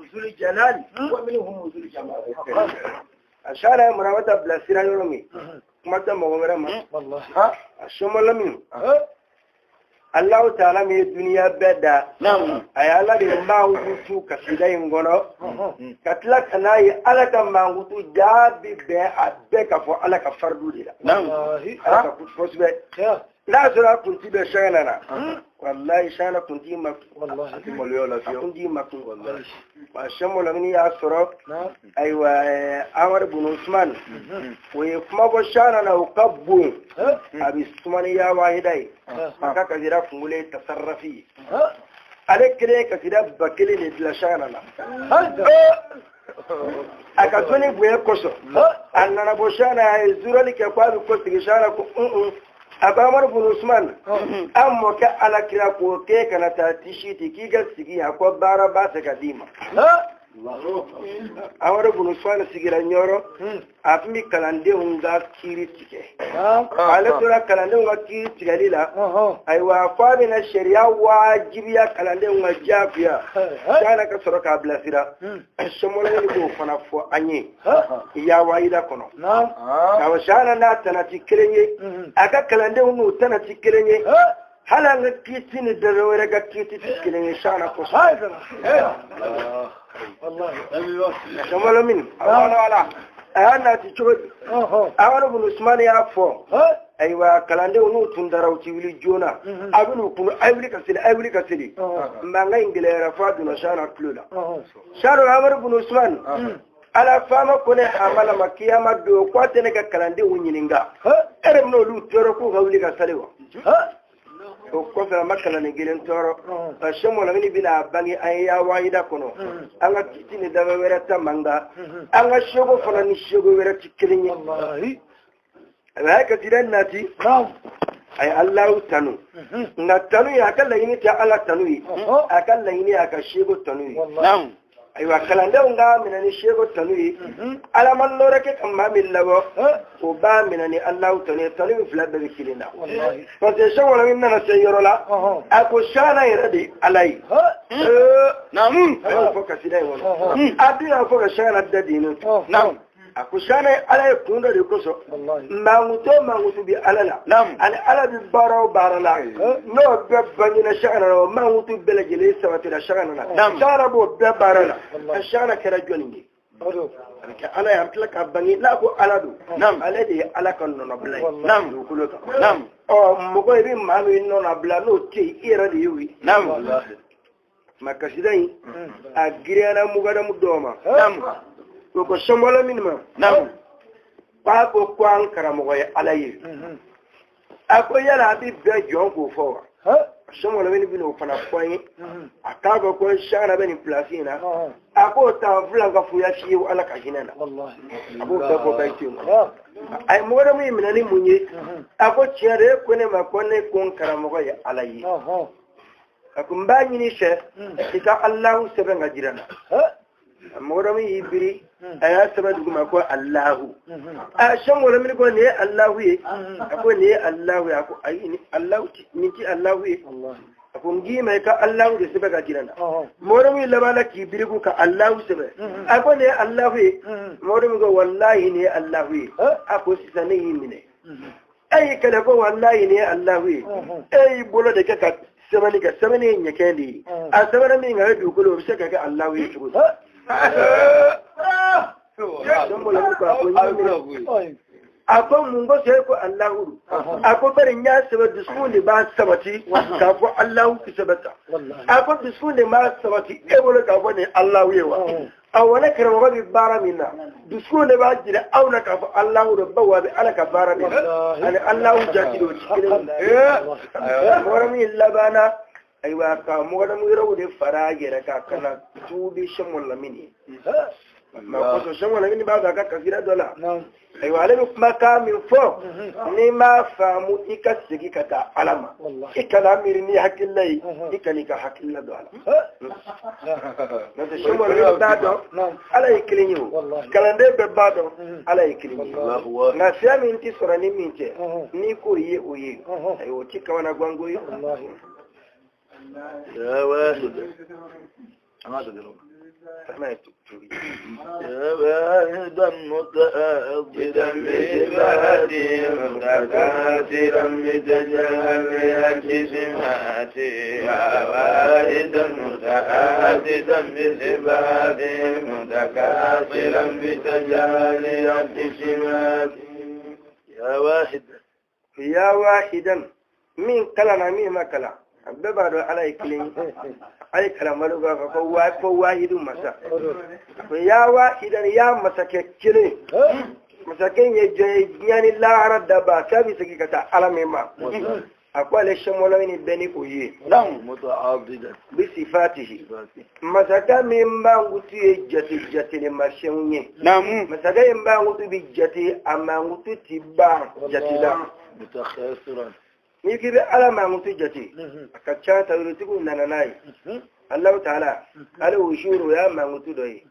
Zul jalali wa minhum zul jamal. A sara ye Muramata bilasira yɔrɔ min, kuma tɛ mɔgɔ wɛrɛ ma. A sɔmɔla min, Alahu taala min ye duniya bɛɛ da, a ye Ala de mankutu kasida in kɔnɔ, ka tila ka n'a ye Ala ka mankutu jaabi bɛn a bɛɛ ka fɔ Ala ka faridu de la. Ala ka kosɛbɛ. N'a sɔrɔ a kun ti bɛ sɛgɛnna na, walayi sɛgɛnna kun t'i ma, a kun t'i ma kun. Wa sɛmɔ lamini y'a sɔrɔ, ayiwa, Amadu bunu Usman, o ye kuma fɔ sɛgɛnna na, o ka bon, a bɛ suma ni ya wahida ye. A ka kasida kunkolo ye tasarrafi ye. Ale kelen ye kasida 1000 de dilan sɛgɛnna na. A ka dɔnni bonya kosɔn, a nana bɔ sɛgɛnna, a ye zurali kɛ ko a bɛ ko sigi sɛgɛnna ko un. A ko Amadu bunu Usman, an mɔkɛ Ala kira ko k'e kana taa tisi ti, k'i ka sigi yan, ko baara b'a fɛ ka d'i ma. Amadu bunu Usman sigira Ɲɔrɔ, a tun bɛ kalandenw ka kiiri tigɛ. Ale tora kalandenw ka kiiri tigɛli la. Ayiwa, fo a bɛna sariya wajibiya kalandenw ka diyagoya sani ka sɔrɔ k'a bilasira. Sɔmɔlɔni b'o fana fɔ an ye yawayida kɔnɔ. Awɔ, sani n'a tana ti kelen ye, a ka kalandenw n'u tana ti kelen ye, hali an ka kiiti ni dɔ wɛrɛ ka kiiti ti kelen ye sani kosɔn. Sɔmɔlɔ min a y'a nati cogo di? Amadu bunu Usman y'a fɔ. Ayiwa, kalandenw n'u tun dara, u ti wuli joona, a bɛ n'u kun: a ye wuli ka seli, a ye wuli ka seli. Mankan in gɛlɛyara fo a donna sana tulo la. Saro Amadu bunu Usman, Ala faama ko ne hamala ma kiyama don ko a tɛ ne ka kalandenw ɲininka, e de bɛna olu tɔɔrɔ k'u ka wuli ka sali wa? O kɔfɛ, a ma kalanden kelen tɔɔrɔ. Ka sɛmɔ lamini bɛna a bange an ye yawayida kɔnɔ, an ka kiti ni daba wɛrɛ ta man kan, an ka seko fana ni seko wɛrɛ ti kelen ye. A y'a kasida nati, a ye Alahu tanu, nka tanu ye, a ka laɲini tɛ Ala tanu ye, a ka laɲini ye a ka seko tanu ye. Ayiwa, kalandenw k'a minɛ ni seko tanu ye. Ala ma nɔrɔ kɛ ka maa min labɔ, o b'a minɛ ni Alahu tanu ye. Tanu in fila bɛɛ bɛ kelen na, parce que sɛn wala min nana se yɔrɔ la, a ko sana yɛrɛ de ye Ala ye. A y'o fɔ kasida in kɔnɔ. A dun y'a fɔ ka sana da den. A ko sana ye Ala ye kun dɔ de kosɔn. Mankutu o mankutu bɛ Ala la, ani Ala bɛ baara o baara la, n'o bɛɛ bangena sana na, o mankutu bɛɛ lajɛlen sabatira sana na. Sana b'o bɛɛ baara la. A sana kɛra jɔnni ye? A bɛ kɛ Ala ye. A bɛ tila k'a bange n'a ko Ala don, ale de ye Ala ka nɔnɔbila ye dugukolo kan. Ɔ, mɔgɔ i bɛ maa min nɔnɔbila, n'o tɛ yen, i yɛrɛ de y'o ye. Ma kasida in a giriyara mugadamu dɔw ma, o ko sɔnbɔlɔ min ma k'a ko ko an karamɔgɔ ye Ala ye. A ko yala a bɛ bɛɛ jɔn k'o fɔ wa? Sɔnbɔlɔ min bɛna o fana fɔ an ye, a k'a fɔ ko sara bɛ nin pilasi in na, a k'o taa filan ka fuya si ye Ala ka hinɛ na. A b'o bɛɛ fɔ bɛɛ ten. A ye mugadamu in minɛ ni mun ye? A ko tiɲɛ de, e ko ne ma ko ne ko n karamɔgɔ ye Ala ye. A ko n b'a ɲini fɛ i ka Alahu sɛbɛn ka jira n na. Mɔgɔ min y'i biri, a y'a sɛbɛn duguma ko Alahu. A sɔn min ko nin ye Alahu ye, a ko nin ye Alahu ye. A ko ayi, ni Alahu nin ti Alahu ye. A ko n k'i ma i ka Alahu de sɛbɛn ka jira n na. Mɔgɔ min laban na k'i biriku ka Alahu sɛbɛn, a ko nin ye Alahu ye. Mɔgɔ min ko walahi nin ye Alahu ye. A ko sisan ne y'i minɛ, e y'i kɛlɛ ko walahi nin ye Alahu ye. E y'i bolo de kɛ ka sɛbɛnni kɛ, sɛbɛnni ye ɲɛkɛn de ye. A sɛbɛnni min kan ye dugukolo, o bɛ se ka kɛ Alahu ye cogo di? A ko mun ko sɛ ko Alahu? A ko bari n y'a sɛbɛn, dusukun de b'a sabati k'a fɔ Alahu kisɛ ta. A ko dusukun de b'a sabati e bolo k'a fɔ nin Alahu ye wa? Awɔ, ne karamɔgɔ bɛ baara min na, dusukun de b'a jira aw la k'a fɔ Alahu de bawo a bɛ Ala ka baara de la, ani Alahu jati de o ti kelen ye. Mɔgɔ min labanna, ayiwa, ka mɔgɔdamu yɔrɔw de fara a yɛrɛ kan ka na tuubi sɛmɔ lamini ye. Ma kosɔn sɛmɔ lamini b'a fɛ a ka kasira dɔ la. Ayiwa, ale bɛ kumakan min fɔ, n'i m'a faamu, i ka segin ka taa Ala ma. I kana miiri ni hakilila ye, i kan'i ka hakilila don a la. N'o tɛ, sɛmɔ lamini b'a dɔn Ala ye kelen ye, o kalanden bɛɛ b'a dɔn Ala ye kelen ye. Nka fɛn min tɛ sɔrɔ ni min tɛ, n'i k'o ye o ye, ayiwa, o ti kamana ganko ye. Ya wahid. An ka dɔrɔn. واحدا متعددا بصفاته متكاثرا بتجليات سماته واحدا متعددا بصفاته متكاثرا بتجليات سماته يا واحدا يا واحدا من كلا مين ما كلا bɛɛ ala ye kelen a ye kalanbalo b'a fɔ ko wahidu masa ko ya wahidan ya masakɛ kelen masakɛ in ye jɔn ye diɲɛ ni lahara daba k'a bɛ segin ka taa ala min ma a ko ale sɛmɔlɔ ni bɛɛ ni o ye bi sifatihi masakɛ min mankutu ye jate jatelimafɛnw ye masakɛ in mankutu bi jate a mankutu ti ban jate la n'i k'i bɛ ala mankutu jate a ka ca tawurutigiw nana n'a ye Allahu ta'ala ale wusuru o y'a mankutu dɔ ye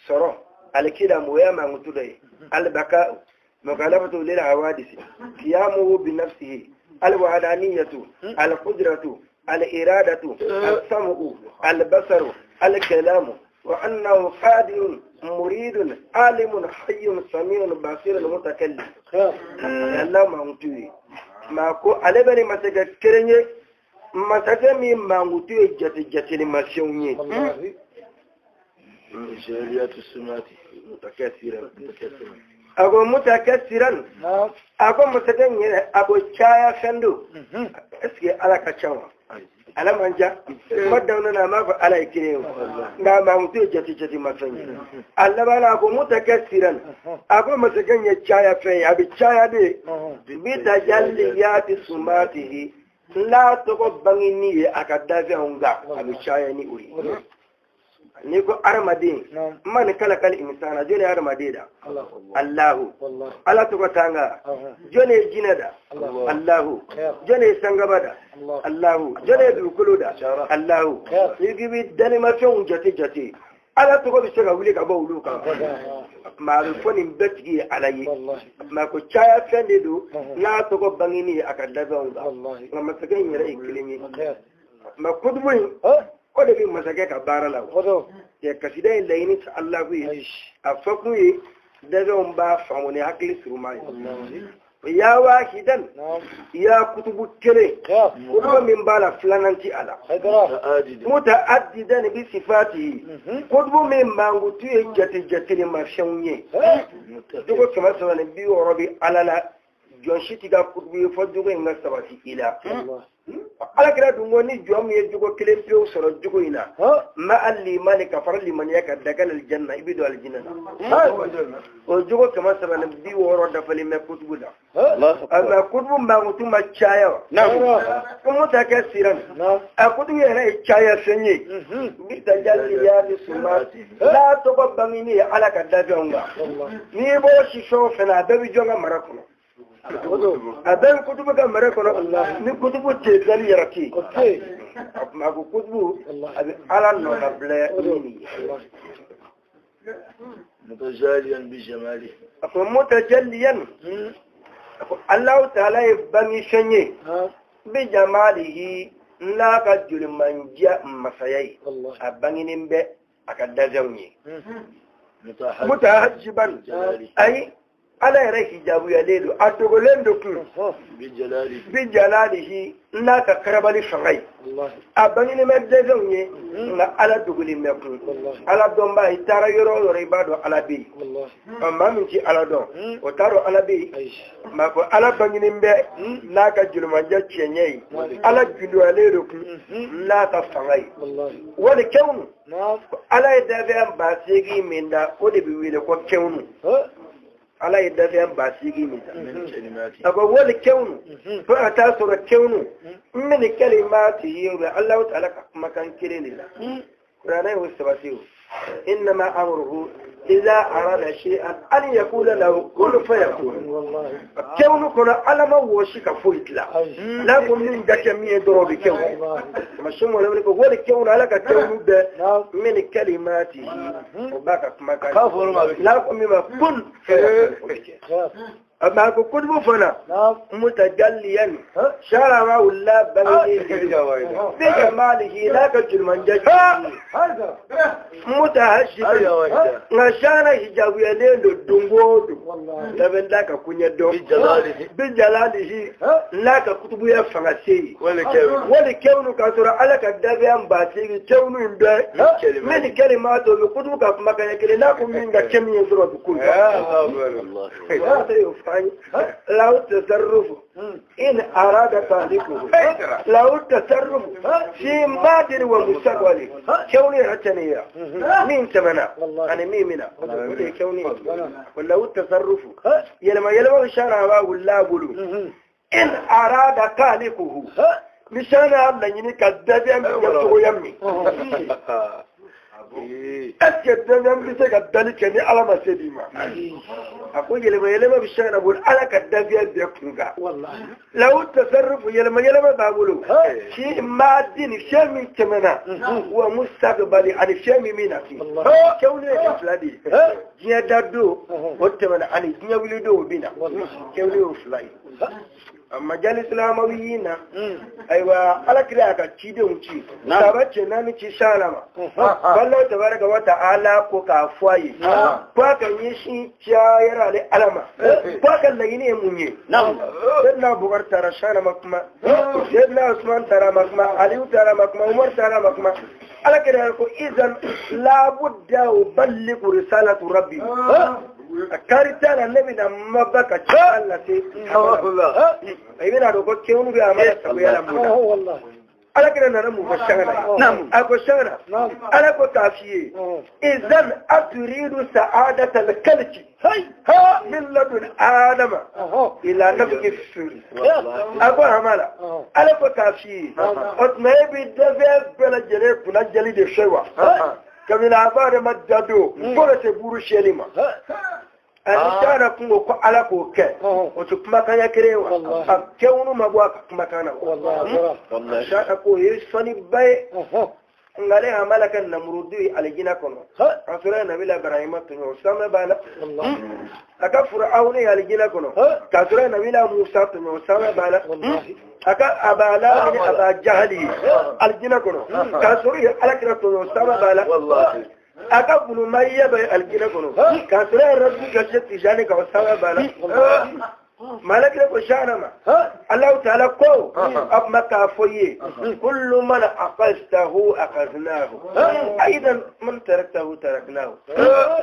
sɔrɔ alikidamu o y'a mankutu dɔ ye alibaka mukhalafatu lil hawadisi qiyamuhu bi nafsihi alwahdaniyatu alqudratu aliradatu alsam'u albasaru alkalamu wa annahu qadirun muridun alimun hayyun samiun basirun mutakallim Allah mankutu ye ma ko ale bɛ ni masakɛ kelen ye masakɛ min mankutu ye jate jatelimafɛnw ye a ko mutakasiran a ko masakɛ in yɛrɛ a ko caya fɛn don est ce que ala ka ca wa ala man ca kuma daminɛ na a m'a fɔ ala ye kelen ye nka a mankutu ye jate jatelimafɛn ye a laban na a ko mutakasiran a ko masakɛ in ye caya fɛn ye a bɛ caya de bi tajalliyati sumatihi n'a tɔgɔ bangeni ye a ka dafɛnw kan a bɛ caya ni o ye n'i ko hadamaden man kalakal insana jɔn ye hadamaden da Allahu ala tɔgɔ t'an kan jɔn ye jinɛ da Allahu jɔn ye sankaba da Allahu jɔn ye dugukolo da Allahu n'i k'i bɛ dalimafɛnw jate jate ala tɔgɔ bɛ se ka wuli ka bɔ olu kan maa a bɛ fɔ nin bɛɛ tigi ye ala ye maa ko caya fɛn de don n'a tɔgɔ bangeni ye a ka dafɛnw kan nka masakɛ in yɛrɛ ye kelen ye mɛ kojugu in o de bɛ masakɛ ka baara la o kasida in laɲini tɛ Alahu ye a fɔ kun ye dafɛnw b'a faamu ni hakili suruma ye ya wahidan ya kutubu kelen kutubu min b'a la filanan ti a la mutaaddidan bi sifatihi kutubu min mankutu ye jate jatelimafɛnw ye jogo 360 bɛ ala la jɔn si t'i ka kutubu ye fɔ jogo in ka sabati i la ala kira dun ko ni jɔn min ye jogo kelen pewu sɔrɔ jogo in na ma alimani ka fara limaniya kan dakala aljanna i bɛ don alijinɛ na o jogo 360 dafalen bɛ kutubu la nka kutubu mankutu ma caya wa ko mutakasiran a kutubu yɛrɛ ye caya fɛn ye bi tajalliyati sumati n'a tɔgɔ bangeni ye ala ka dafɛnw kan n'i b'o si fɛn o fɛn na a bɛɛ bɛ jɔn ka mara kɔnɔ a bɛɛ bɛ kutubu ka mara kɔnɔ ni kutubu tɛ dali yɛrɛ tɛ yen a ko kutubu a bɛ ala nɔnabila ɲini mutajalliyan bi jamali a ko mutajalliyan a ko Alahu taala ye bange fɛn ye bi jamalihi n'a ka jolimandiya masaya ye a bangenen bɛ a ka dafɛnw ye mutahajjiban ayi ala yɛrɛ hijabuyalen don a dogolen don kun bi jalalihi n'a ka karabali fanga ye a bangenen bɛ dafɛnw ye nka ala dogolen bɛ kun ala dɔnbaa i taara yɔrɔ o yɔrɔ i b'a dɔn ala bɛ yen ɔ maa min ti ala dɔn o t'a dɔn ala bɛ yen maa ko ala bangenen bɛ n'a ka jolimanjɛ tiɲɛ ye ala gundoyalen don kun n'a ka fanga ye wali kɛwnu ala ye dafɛn 8000 min da o de bɛ wele ko kɛwnu ala ye dafɛn 8000 min da a ko wali kɛwnu fo ka taa sɔrɔ kɛwnu min kalimati ye o bɛ Alahu taala ka kumakan kelen de la kuranɛ y'o sabati o innama amruhu iza arada shay'an an yaqula lahu kun fayakun kɛwnu kɔnɔ ala ma wɔsi ka foyi dilan n'a ko min ka kɛ min ye dɔrɔn o bɛ kɛ o ma sɔn wɛrɛ ko wali kɛwnu ala ka kɛwnu bɛɛ min kalimati o b'a ka kumakan n'a ko min ma kun fayakun o bɛ kɛ. Amma ko kutubu fana mutajalliyan sharama wala bangeni bi jamalihi la ka julman jaji mutahashib nga shana hijabu ya lendo dungodo tabenda ka kunya do bi jalalihi la ka kutubu ya fanga sei wala kewnu ka sura ala ka dabiyan ba sei kewnu imbe min kalimato bi kutubu ka kuma kan kele na ku min ga kemi sura bi kullu Allah لو تصرف إن أراد تهلكه لو التصرف في مادر ومستقبل كوني حتنية مين تمنى أنا مين منا كوني ولو التصرف يلما يلما الشارع ولا بلو إن أراد تهلكه مشان الله ينك الدم يمي Est-ce que dɛmɛ bɛ se ka dali kɛ ni Ala ma se d'i ma? A ko yɛlɛma yɛlɛma bɛ se ka na bolo Ala ka dafiya bɛɛ kun kan. Lawu tasarrufu yɛlɛma yɛlɛma b'a bolo. Si maa di ni fɛn min tɛmɛna wa mustaqbali ani fɛn min bɛ na fi. Kɛwale ye fila de ye. Diɲɛ da don o tɛmɛna ani diɲɛ wuli don o bɛ na. Kɛwale y'o fila ye. Majalis lamawiyin aywa ala kira ka cidenw ci saba cɛ naani ci sala ma wallahu tabaraka wa ta'ala ko k'a fɔ a ye ko a ka ɲɛsin cayara ale ala ma ko a ka laɲini ye mun ye Seydina Bubakar taara sala ma kuma Seydina Usman taara ma kuma Aliyu taara ma kuma Umar taara ma kuma ala kira ko izan labudda uballighu risalatu rabbi karita na ne bɛna maba ka ci ala se i bɛna dɔn ko kewunu bɛ a ma sagoya la mun na ala kira nana mun fɔ sangana a ko sangana ala ko k'a f'i ye izan aturidu sa'adata al-kalki min ladun adama ila nafki suri a ko hamala ala ko k'a f'i ye o tuma e bɛ dɛsɛ bɛɛ lajɛlen kunna jali de fɛ wa kabini a b'a de ma da don fo ka se buru siyɛli ma ani taara kungo ko ala k'o kɛ o tɛ kumakan ya kelen ye wa a kɛwunu ma bɔ a ka kumakan na wa saka k'o ye sɔnniba ye nka ale hamala ka namurudu ye alijina kɔnɔ a sɔrɔ ye nabila Ibrahima tɔɲɔ samɛ b'a la a ka Firawuna ye alijina kɔnɔ k'a sɔrɔ ye nabila Musa tɔɲɔ samɛ b'a la a ka Abala ni Aba Jahali ye alijina kɔnɔ k'a sɔrɔ ye alakira tɔɲɔ samɛ b'a la a ka Bunumaya bɛ alijina kɔnɔ k'a sɔrɔ ye Rabi ka se Tijani ka o samɛ b'a la malakira ko shana ma Allahu ta'ala ko a kuma k'a fɔ ye kullu man aqastahu aqaznahu aidan man taraktahu taraknahu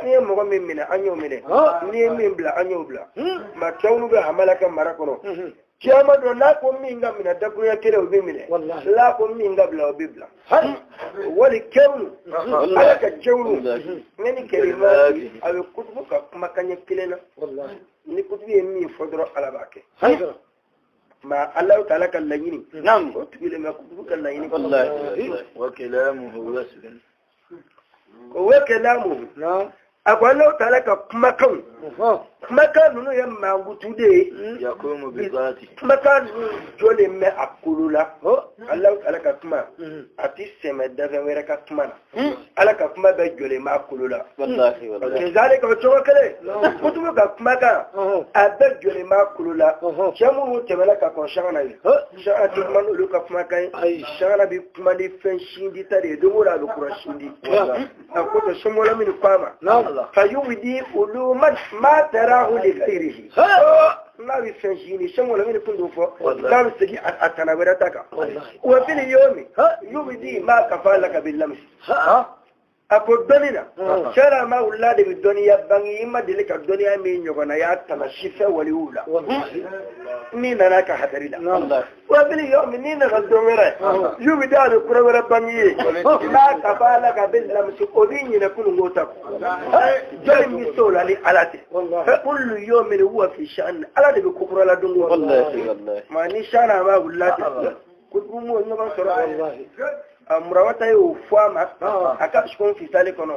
n'i ye mɔgɔ min minɛ an y'o minɛ n'i ye min bila an y'o bila ma kɛwulu bɛ hamala ka mara kɔnɔ kiyama don n'a ko min ka minɛ dakurunya kelen o bɛ minɛ n'a ko min ka bila o bɛ bila wali kɛwulu ala ka kɛwulu ne ni kelima a bɛ kutubu ka kumakan ɲɛ kelen na ni kutubu ye min fɔ dɔrɔn ala b'a kɛ ma Allahu ta'ala ka laɲini o tigi ma kutubu ka laɲini wa kalamuhu wasbun wa kalamuhu a ko Allahu ta'ala ka kumakanw kumakan ninnu ye mankutu de ye yaqumu bi dhati kumakan ninnu jɔlen bɛ a kolo la Allahu ta'ala ka kuma a ti sɛmɛ dafɛn wɛrɛ ka kuma na ala ka kuma bɛɛ jɔlen b'a kolo la kezalika o cogo kelen kutubu ka kumakan a bɛɛ jɔlen b'a kolo la cɛ minnu tɛmɛna ka kɔn sangana ye sangana tɛ kuma n'olu ka kumakan ye sangana bɛ kuma ni fɛn sindi ta de ye don o don a bɛ kura sindi a ko to sɔmɔlɔ min ko a ma fayubdi uluman ma tarahu li ghayrihi n'a bɛ fɛn sini sɔmɔlɔ min kun t'o fɔ n'a bɛ segin a tana wɛrɛ ta kan wa fil yawmi yubdi ma kafa laka bil lamsi a ko dɔnni na sariya ma wulila de bɛ dɔnniya bange i ma deli ka dɔnniya min ɲɔgɔn na y'a tana sifɛ waliw la n'i nana ka hadari la wa fil yawmi n'i nana don wɛrɛ yubdi a bɛ kura wɛrɛ bange ye n'a kafa laka bil lamsi o b'i ɲinɛ kununko ta kɔ jɔnni bɛ se o la ni ala tɛ kullu yawmin huwa fi sha'an ala de bɛ ko kura la don o ma ni sariya ma wulila tɛ kutubu m'o ɲɔgɔn sɔrɔ a murawata y'o fɔ a ma a ka sukon fisali kɔnɔ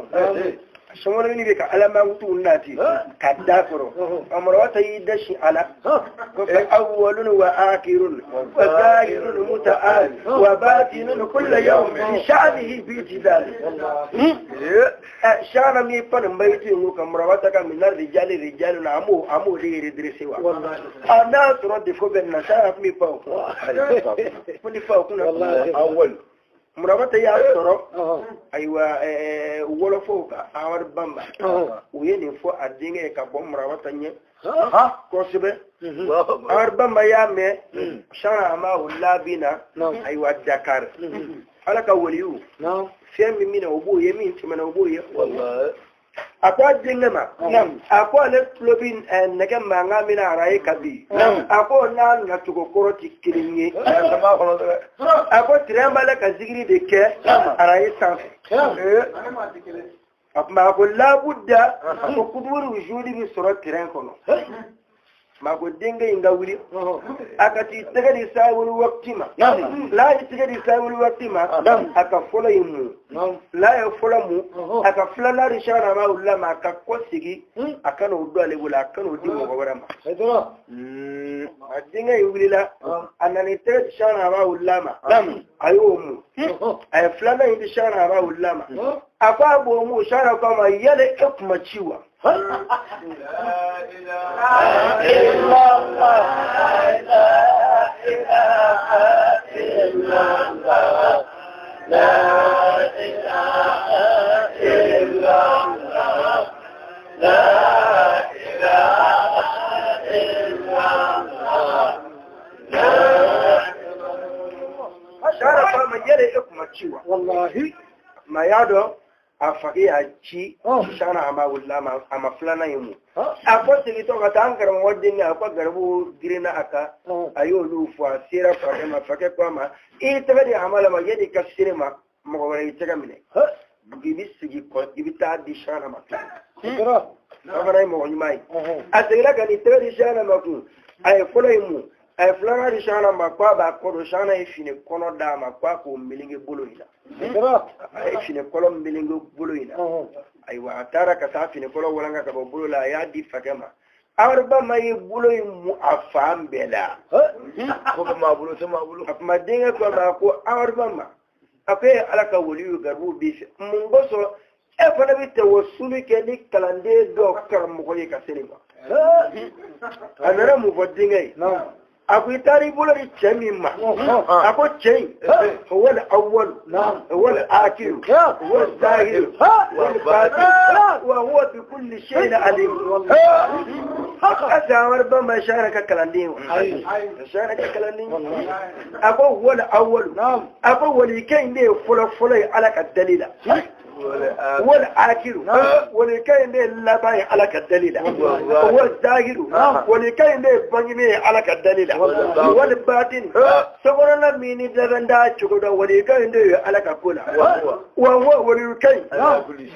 Sɔmɔlɔmini bɛ ka ala mankutu nati ka da kɔrɔ Marawata y'i dasi a la ko fa awwalun wa akhirun wa zahirun muta'al wa batinun kulla yawmin fi sha'nihi bi jidal shana mi pan mbayitu ngo ka Marawata ka min rijali rijalun amu amu de redressé wa a n'a sɔrɔ défaut bɛ na shana mi pa o kun ni fa o kun awwal Marawata y'a sɔrɔ ayiwa wɔlɔfɔw ka Amadu Bamba u ye nin fɔ a denkɛ ye ka bɔ Marawata ɲɛ kosɛbɛ Amadu Bamba y'a mɛn sana a ma o laabi na ayiwa Dakar Ala ka waliyu fɛn min minɛ o b'o ye min tɛmɛna o b'o ye a ko a denkɛ ma a ko ale tulo bɛ nɛgɛ mankan min na araye ka bi a ko n'a nacogo kɔrɔ tɛ kelen ye a ko tirɛn b'a la ka zikiri de kɛ araye sanfɛ a tuma a ko labuda ko kuduru joli bɛ sɔrɔ tirɛn kɔnɔ ma ko denkɛ in ka wuli a ka t'i tɛgɛ di sahibul waqti ma n'a ye tɛgɛ di sahibul waqti ma a ka fɔlɔ in mun n'a ye fɔlɔ mun a ka filanan di sahana ma wulila ma a ka kɔ sigi a ka n'o don ale bolo a ka n'o di mɔgɔ wɛrɛ ma a denkɛ in wulila a nana i tɛgɛ di sahana ma wulila ma a y'o mun a ye filanan in di sahana ma wulila ma a ko a b'o mun sahana ko a ma yala e kuma ci wa La ilaha illallah, la ilaha illallah, la ilaha illallah, la ilaha illallah, la ilaha illallah. Wallahi ma yado a fakɛ y'a ci sana a ma wulila a ma filanan ye mun a ko segintɔ ka taa an karamɔgɔ denkɛ a ko garibu girinna a kan a y'olu fɔ a sera fakɛ ma fakɛ ko a ma i tɛgɛ di hamala ma yanni i ka se ne ma mɔgɔ wɛrɛ y'i tɛgɛ minɛ i bɛ segin kɔ i bɛ taa di sana ma tuguni o fana ye mɔgɔ ɲuman ye a seginna ka n'i tɛgɛ di sana ma kun a ye fɔlɔ ye mun a ye filanan di sana ma ko a b'a kɔ don sana ye fini kɔnɔ d'a ma ko a k'o meleke bolo in na a ye fini kɔlɔ meleke bolo in na ayiwa a taara ka taa fini kɔlɔ walanka ka bɔ bolo la a y'a di fakɛ ma Amadu Bamba ye bolo in mun a fan bɛɛ la ko bɛ maa bolo tɛ maa bolo a kuma denkɛ ko a ma ko Amadu Bamba a ko e ye Ala ka waliyu garibuw b'i fɛ mun kosɔn e fana bɛ tawasulu kɛ ni kalanden dɔw karamɔgɔ ye ka se nin ma a nana mun fɔ denkɛ ye a ko i taara i bolo di cɛ min ma a ko cɛ in huwa al-awwal huwa al-akhir huwa al-zahir huwa al-batin wa huwa bi kulli shay'in alim asa Amadu Bamba shara ka kalanden wa shara ka kalanden a ko huwa al-awwal a ko walikɛ in de ye fɔlɔ fɔlɔ ye Ala ka dalila wal akiru walikɛ in de ye laban ye Ala ka dalila wal zahiru walikɛ in de ye bangene ye Ala ka dalila wal batin sokɔnɔna min ni labɛn t'a cogo dɔn walikɛ in de ye Ala ka ko la wa huwa walikɛ in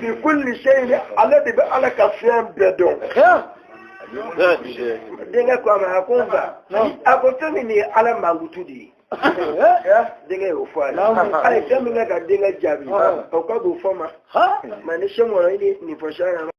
bi kulli shay'in ale de bɛ Ala ka fɛn bɛɛ dɔn denkɛ ko a ma a ko n fa a ko fɛn min ye Ala mankutu de ye denkɛ y'o fɔ a ye a ye fɛn min kɛ ka denkɛ jaabi o ka k'o fɔ ma mɛ ni sɛmɔrɔ i ni nin fɔ sara